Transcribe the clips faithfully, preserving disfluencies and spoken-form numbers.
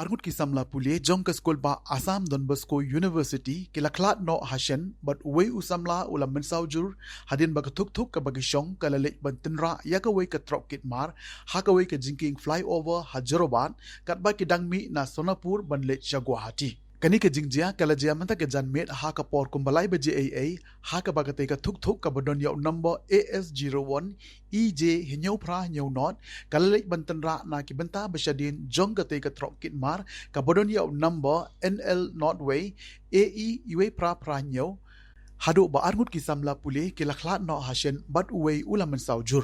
Arngut ki samla pule jong ka skul bah Assam Don Bosco University ki la khlad noh ha shen bad uwei u samla u la mynsaw jur hadien ba ka thuk thuk kaba ki shong ka la leit ban tynrah ïa kawei ka trok kit mar ha kawei ka jingkieng flyover ha Jorabat katba ki dang mih na Sonapur ban leit sha Guwahati. Kane ka jingjia ka la jia mynta ka janmiet ha ka por kumba lai baje eiei ha kaba katei ka thuk thuk kaba don ïa u number A S zero one E J hynñiew phra hynñiew not ka la leit ban tynrah na ki bynta ba shadien jong katei ka trok kit mar kaba don ïa u number N L not wei A E iwei phra phra hynñiew. Haduh ba arngut ki samla pule ki la khlad noh ha shen bad uwei u la mynsaw jur.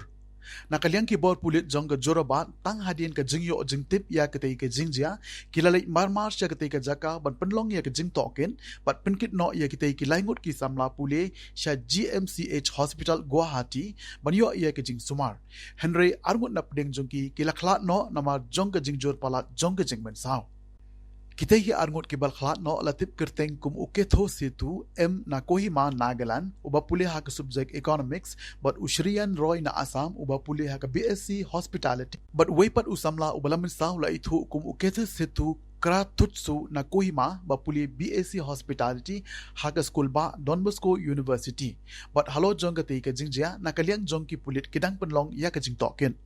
Na ka liang ki bor pulit jong ka Jorabat tang hadien ka jingïoh jingtip ïa katei ka jingjia ki la leit marmar sha katei ka jaka ban pynlong ïa ka jingtohkit bad pynkit noh ïa kitei ki lai ngut ki samla pule sha G M C H Hospital Guwahati ban ïoh ïa ka jingsumar. Hynrei arngut na pdeng jong ki ki la khlad noh namar jong ka jingjur palat jong ka jingmynsaw. Kitei ki arngut kiba la khlad noh la tip kyrteng kum u Ketho Setu M na Kohima, Nagaland, uba pule ha ka subject Economics, bad u Shriyan Roy na Assam, uba pule ha ka B S C Hospitality. Bad uwei pat u samla uba la mynsaw la ithuh kum u Ketho Setu Krathutsu na Kohima, ba pule B S C Hospitality ha ka skul bah Don Bosco University. Bad halor jong katei ka jingjia na ka liang jong ki pulit ki dang pynlong ïa ka jingtohkit.